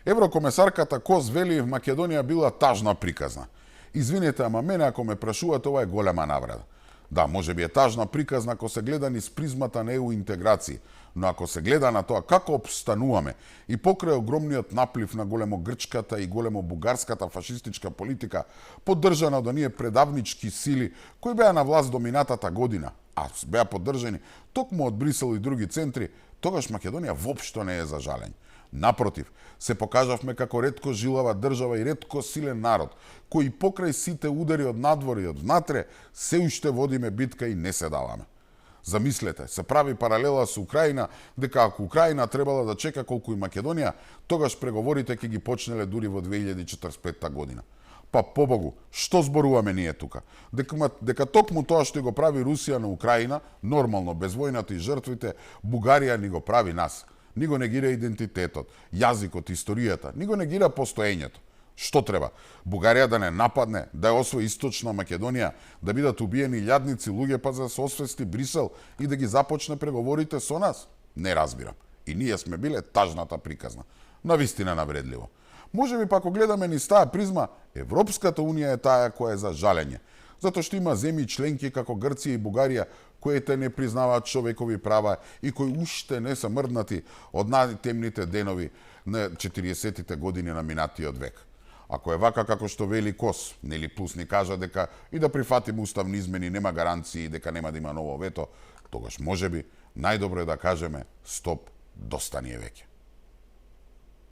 Еврокомесарката Кос вели Македонија била тажна приказна. Извинете, ама мене ако ме прашувате, ова е голема навреда. Да, може би е тажна приказна ако се гледа низ призмата на ЕУ интеграција, но ако се гледа на тоа како обстануваме и покрај огромниот наплив на големо грчката и големо бугарската фашистичка политика, поддржана од оние предавнички сили кои беа на власт до минатата година, а беа поддржани токму од Брисел и други центри, тогаш Македонија воопшто не е за жалење. Напротив, се покажавме како ретко жилава држава и ретко силен народ, кој покрај сите удари од надвор и од внатре, се уште водиме битка и не се даваме. Замислете, се прави паралела со Украина, дека ако Украина требала да чека колку и Македонија, тогаш преговорите ќе ги почнеле дури во 2045 година. Па побогу, што зборуваме ние тука? Дека токму тоа што го прави Русија на Украина, нормално, без војната и жртвите, Бугарија ни го прави нас. Ни го негира идентитетот, јазикот, историјата, ни го негира постоењето. Што треба? Бугарија да не нападне, да ја освои Источна Македонија, да бидат убиени илјадници луѓе па за да се освести Брисел и да ги започне преговорите со нас? Не разбирам. И ние сме биле тажната приказна. Навистина навредливо. Може би па ако гледаме низ таа призма, Европската Унија е таа која е за жалење. Затоа што има земји членки како Грција и Бугарија кои не признаваат човекови права и кои уште не се мрднати од најтемните денови на 40-тите години на минатиот век. Ако е вака како што вели Кос, нели плюс ни кажа дека и да прифатиме уставни измени нема гаранции дека нема да има ново вето, тогаш можеби најдобро е да кажеме стоп, доста ни е веќе.